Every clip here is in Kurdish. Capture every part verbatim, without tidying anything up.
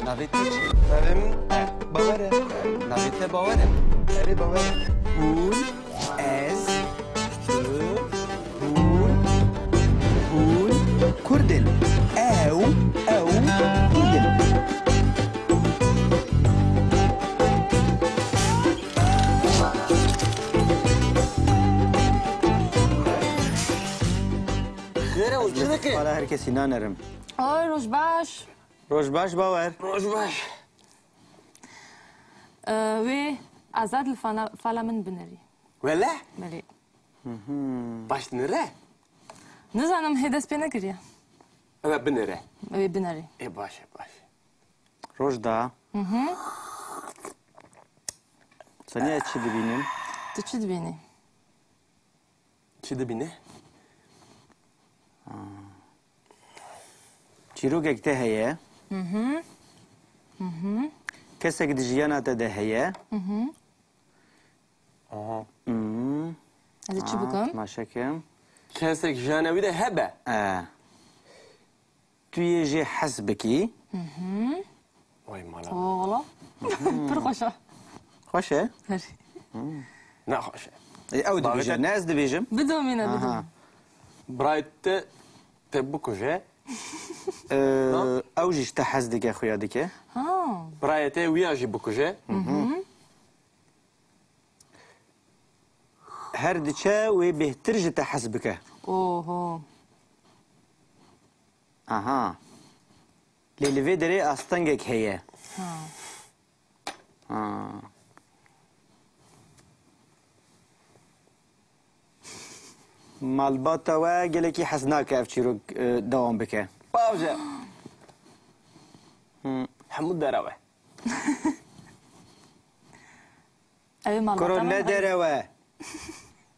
Navê te çi? Navê min Bawer e. Navê te Bawer e? Erê, Bawer e. Hûn, ez, tu, hûn, hûn Kurd in. Ew, ew Kurd in. Xêr e, hûn çi dikin? Xala her kesî nanerim. Oy, roj baş. Roj baş, Bawer. Roj baş. Ee, wê Azad li fana-, fala min binerî. Wele? Belê. Baş dinere? Nizanim, hê dest pê nekiriye. Ew ê binere. Ew ê binerî. Ê, baş e, baş e. Roj da. Hı hı. Saniye çi dibînim? Tu çi dibînî? Çi dibîne? Çîrokek te heye. Hı hı. Hı hı. Kesek di jiyana te de heye. Hı hı. Aha. Hmm. Ez ê çi Aa, bikim? Temaşe kim? Kesek jiyana wî de hebe. E. Tu yê jê hez bikî. Hı hı. Vay mala. Oo, wala. Pir xweş e. Xweş e? Her. Ne xweş e. E, ew dibêje, ne ez dibêjim? Bidomîne, bidomîne. Birayê te te bikuje. Ee, ew jî ji te hez dike, xuya dike. Ha. Birayê te wiya jî bikuje. Hı hı. Her diçe wê bêhtir ji te hez bike. Oho. Aha. Lê li vê derê astengek heye. Ha. Ha. Malbata we gelekî hez nake ev çîrok, e, dewam bike. Bavje. Hı. Hemû derew e. Ew ê malbata Kuro, min ne derew e.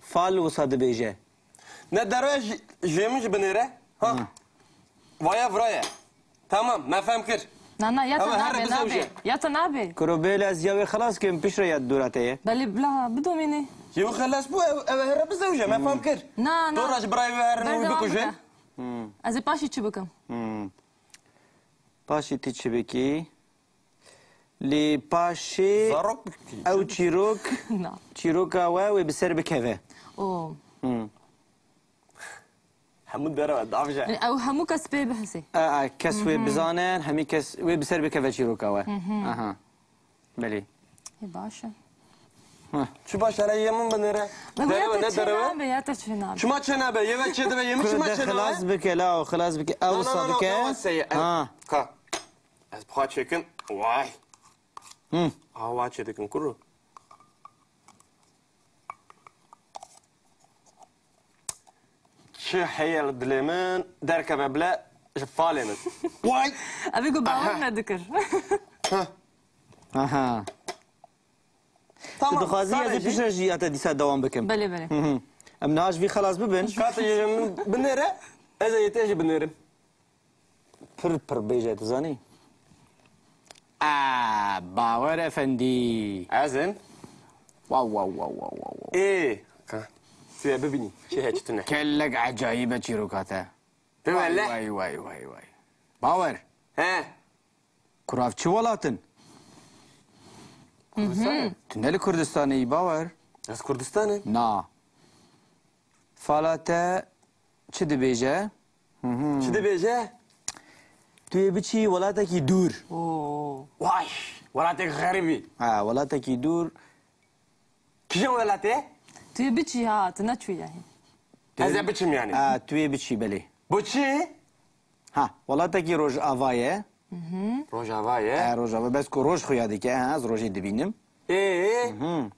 Fal wisa dibêje. Ne derew e, ji, ji min jî binêre. Ha. Hı. Vaya viraye. Tamam, me fehm kir. Na, na, ya te Ama her nabe, bize nabe. Uje. Ya te nabe. Kuro, bêle ez ya wê xelas kim, piştre ya dûra te ye. Belê, bila, bidomîne. Ji wî xelas bû, ew, ew here bizewje, me fehm kir. Na, na. Dora ji birayê wê herin wî Berdewam bikuje. Bike. Hmm. Ez ê paşî çi bikim? Hmm. Paşî ti çi bikî? Lê paşê Zarok bikî. Ew çîrok, Na. Çîroka we wê bi ser bikeve. O. Hmm. Hemû derew e, davje. Ew hemû kes pê bihesê. A, a, kes wê bizanin, hemî kes wê bi ser bikeve çîroka we. Aha. Belê. Ê, baş e. Heh. Çi baş e, yê min binêre. Derew e, ne derew e? Çima çênabe? Yê ve çêdibe, yê min çima çênabe? Xilas bike, la, xilas bike. Ew wisa bike. Ha. Ka. Ez bi xwe çêkim. Way. Hı. Awa çêdikin kuro. Çi heye li dilê min derkeve bile ji falê min. Way! Evê ku bawer Aha. nedikir. Heh. Aha. Tamam, Tu dixwazî ez ê sadece. Piştre jî ya te dîsa dewam bikim. Belê, belê. Hı hı. Em niha ji vî xelas bibin. Ka tu yê min binêre, ez ê yê te jî binêrim. Pir pir bêje, tu zanî? A, Bawer Efendî. Ez in? Wow, wow, wow, wow, wow, wow. Ê, ka. Tu ye bibînî. Çi heye, çi tune? Kellek ecayîb e çîroka te. Bi Vay, wele. Vay, vay, vay, vay. Bawer. He. Kurav çi welatin? Kurdistan. Tu ne li Kurdistanê yî, Bawer? Ez Kurdistanê. Na. Fala te çi dibêje? Hı hı. Çi dibêje? Tu yê biçî welatekî dûr. Oo. Way, welatek xerîbî. Ha, welatekî dûr. Kîjan welatê? Tu yê biçî ha, tu neçûye hîn. Ez ê biçim yanî. Ha, tu yê biçî, belê. Bo çi? Ha, welatekî Rojava ye. Hı hı. Rojava ye. Ha, Rojava. Bes ku roj xuya dike, ha, ez rojê dibînim. Ê? Hı hı.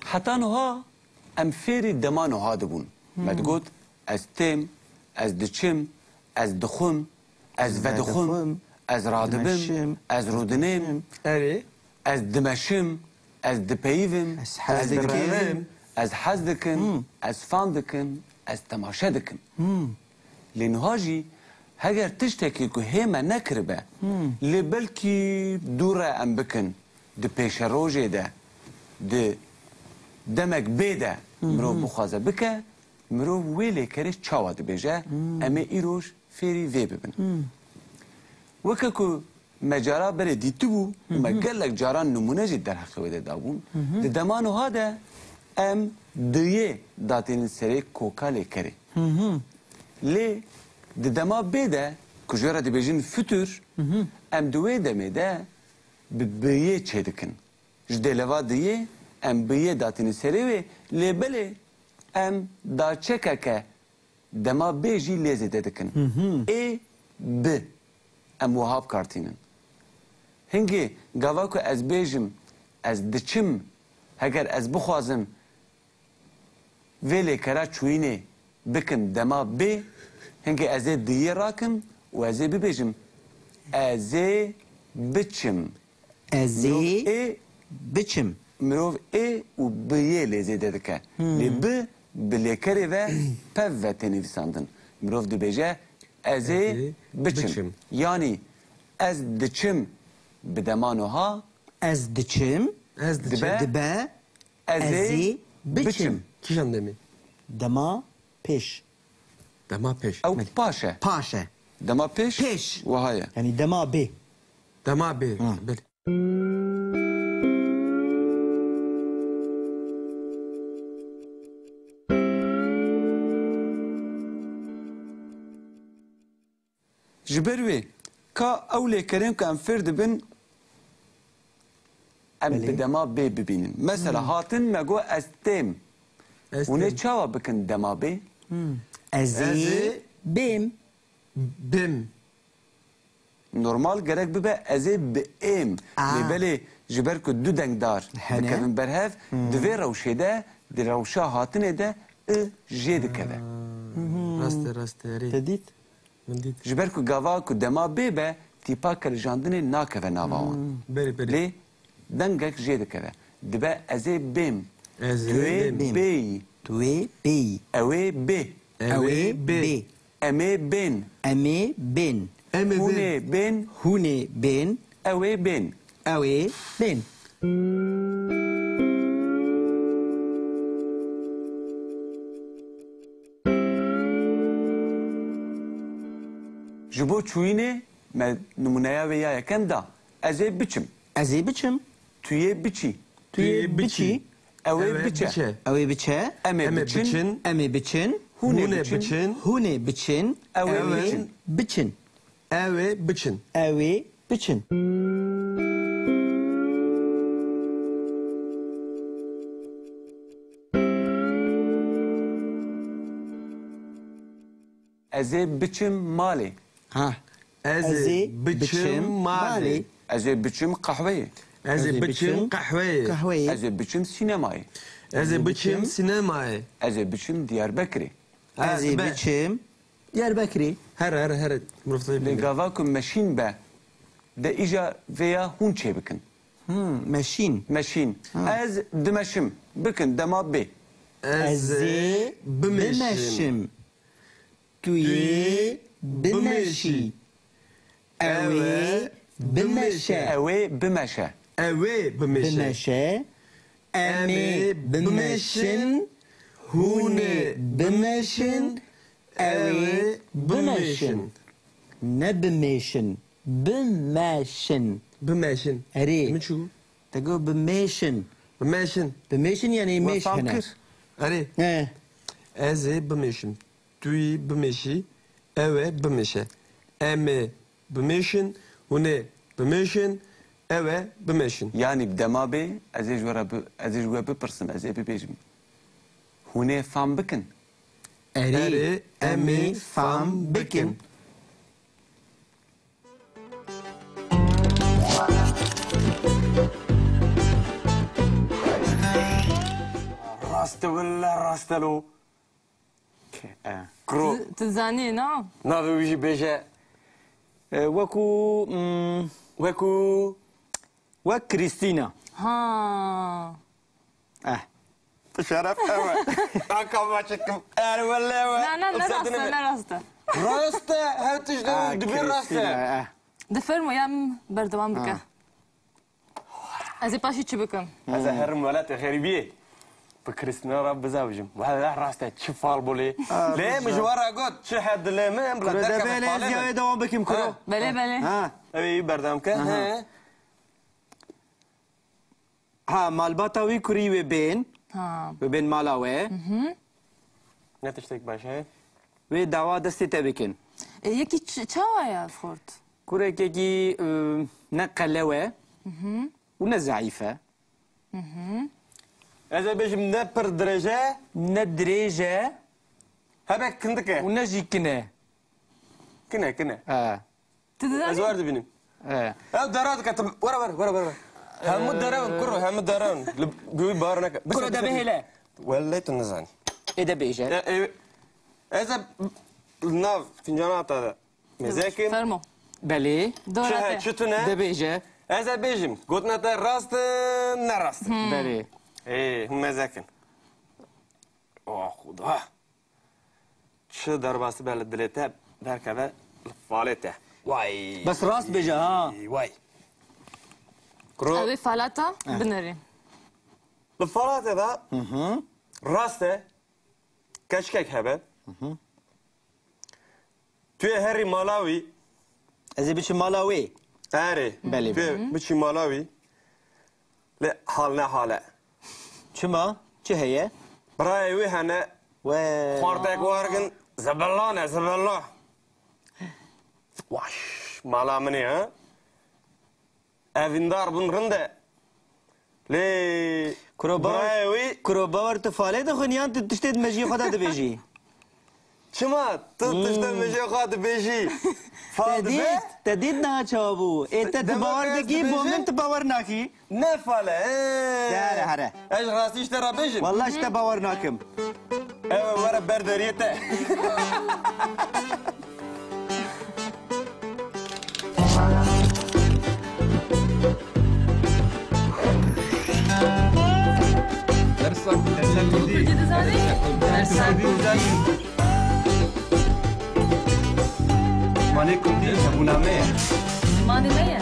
Heta niha em fêrî dema niha dibûn. Me digot, ez têm, ez diçim, ez dixwim, ez vedixwim, ez radibim, dimeşim, ez rûdinêm, Erê. ez dimeşim, ez dipeyivim, Ez hez ez dikim. direvim, ez hez dikim, Hmm. ez fan dikim, ez temaşe dikim. Hmm. Lê niha jî heger tiştekî ku hê me nekiribe, Hmm. lê belkî dû re em bikin, di pêşerojê de, di Demek bê de mirov bixwaze bike, mirov wê lêkerê çawa dibêje, em ê îroj fêrî vê bibin. Weke ku me cara berê dîtibû û me gelek caran nimûne jî derheqê wê de dabûn, di dema nuha de em diyê datînin serê koka lêkerê. Lê di dema bê de ku ji wê re dibêjin fitur, em di wê demê de bi biyê çêdikin. Ji dêleva diyê em biyê datînin serê wê, lê belê em daçekeke dema bê jî lê zêde dikin. Ê, bi. Em wiha bi kar tînin. Hingê gava ku ez bêjim, ez diçim, heger ez bixwazim vê lêkera çûyînê bikim dema bê, hingê ez ê diyê rakim û ez ê bibêjim, ez ê biçim. Ez Mirov ê ê biçim. Mirov ê û bi yê lê zêde dike. Lê bi, bi lêkerê ve pev ve tê nivîsandin. Mirov dibêje, ez ê Ez ê biçim. biçim. Yanî ez diçim bi dema nuha Ez diçim. Ez diçim. Dibe. Dibe. Ez Ez ê ê biçim. biçim. Kîjan demê? Dema pêş. Dema pêş. Ew Belê. paş e. Paş e. Dema pêş Pêş. wiha ye. Yanî dema bê. Dema bê. Ha. Belê. Ji ber wê ka ew lêkerên ku em fêr dibin, em Belê. bi dema bê bibînin. Mesela hatin me got ez têm. Ez Hûn ê têm. çawa bikin dema bê? Ez Ez ê ê bêm. bêm. Normal gerek bibe ez ê bi êm. Aa. Lê belê ji ber ku du dengdar Hene. dikevin ber hev, di vê rewşê de, di rewşa hatinê de i jê dikeve. Rast e, rast e, erê. Te dît? Min dît. Ji ber ku gava ku dema bê be, tîpa kirijandinê nakeve nava wan. Belê, belê. Lê dengek jê dikeve. Dibe ez ê bêm. Ez ê Tu ê bêm. bêyî. Tu ê bêyî. Ew ê bê. Ew ê bê. Em ê bên. Em ê bên. Em ê Hûn ê bên. bên. Hûn ê bên. Ew ê bên. Ew ê bên. Ji bo çûyînê me nimûneya wê ya yekem da. Ez ê biçim. Ez ê biçim. Tu yê biçî. Tu yê biçî. Ew ê biçe. Ew ê biçe. Em ê biçin. Em ê biçin. Hûn ê biçin. Hûn ê biçin. Ew ê biçin. Ew ê biçin. Ew ê biçin. Ez ê biçim malê. Ha. Ez ê biçim malê. Ez ê biçim qehweyê. Ez ê biçim qehweyê. Qehweyê. Ez ê biçim sînemayê. Ez ê biçim sînemayê. Ez ê biçim Diyarbekirê. Ez ê biçim Diyarbekirê. Here, here, here. Lê gava ku meşîn be, de îja vêya hûn çêbikin. Hmm, meşîn. Meşîn. Ha. Ez dimeşim. Bikin dema bê. Ez ê bimeşim. Tu yê bimeşî. Ew ê bimeşe. Ew ê bimeşe. Ew ê bimeşe. Bimeşe. Em ê bimeşin. Hûn ê bimeşin. Ew ê bimeşin. Ne bimêşin. Bimeşin. Bimeşin. Erê. Min çû? Te got bimêşin. Bimeşin. Bimêşin yanî mêş hene. Erê. He. Ez ê bimêşim. Tu yî bimêşî, ew ê bimêşe. Em ê bimêşin, hûn ê bimêşin, ew ê bimêşin. Yanî bi dema bê, ez ê ji we re bi-, ez ê ji we bipirsim, ez ê bibêjim. Hûn ê fam bikin? Erê, em ê fam bikin. Rast e wele, rast e lo. Ke-, e. Kuro. Tu, tu zanî, na? Navê wî jî bêje. E, wekû, mm, wekû, wek Krîstîna. Ha. Eh. Şeref ew e. Aka maçekim. Er wele ew e. Na, na, ne rast e, ne rast e. Rast e, her tişt Ah, dibê rast e. Krîstîna, eh. Di fermo ya min berdewam bike. Ha. Ez ê paşî çi bikim? Ez ê herim welatê xerîbiyê. Bi Krîstîna re bizewicim. Wele rast e, çi fal bû lê. Ha, lê min ji we re got, çi he dilê min, bila Kuro derkeve debe lê falê ez ya min. Wê dewam bikim, kuro. Ha. Belê, belê. Ha. Ew ê berdewam ke. Aha. He. Ha, malbata wî kurî wê bên. Ha. Wê bên mala we. Mhm. Ne tiştek baş e? Wê dawa destê te bikin. E, yekî ç-, çawa ye xort? Kurekekî, e, ne qelew e Mhm. û ne zeîf e. Mhm. Ez ê bêjim ne pir dirêj e. Ne dirêj e. Hebe kindik e. Û ne jî kin e. Kin e, kin e. E. Tu dizanî? Ez wer dibînim. E. Ew dera dike, tu were, were, were, were. Hemû dere in, kuro, hemû dere in. Li guvî bar neke. Kuro de bihêle. Wele tu nizanî. Ê de bêje. E, e, ez e li nav fincana te de. Mezekim. Fermo. Belê. Dora Çi he, te. Çi tune? De bêje. Ez e bêjim. Gotina te rast in, ne rast in. Hmm. Belê. Ê, hûn mezekin. Oh, Xuda. Çi derbasî be li dilê te, derkeve li falê te. Way. Bes rast bêje ha. Way. Kuro. Ew ê falata Eh. binerî. Li falate de Hı hı. rast e. Keçikek hebe. Hı hı. Tu yê herî mala wî. Ez ê biçim mala wê. Erê. Belê, Tu yê belê. biçî mala wî. Lê hal ne hal e. Çima? Çi heye? Birayê wî hene. We. Xortek wergin. Zibilla ne, zibilla. Waş. Mala min e, ha? Evîndar bûn rind e. Lê Kuro bawer, birayê wî kuro bawer tu falê dixwin yan tu tiştê di mejiyê xwe de dibêjî? Çima? Tu Hmm. tiştê mejiyê xwe dibêjî? Fal Te dibe? dît, te dît niha çawa bû? Ê te tu Dema bawer ke ez dikî, bo dibêjim? min tu bawer nakî? Ne fal e, he. De here, here. Ez rastî ji te re bêjim. Wallah ji te bawer nakim. Ew were ber deriyê te. Dersa, dersa Kurdî. Kurdî dizanî? Dersa Kurdî dizanî. Zimanê Kurdî hebûna me ye. Zimanê me ye.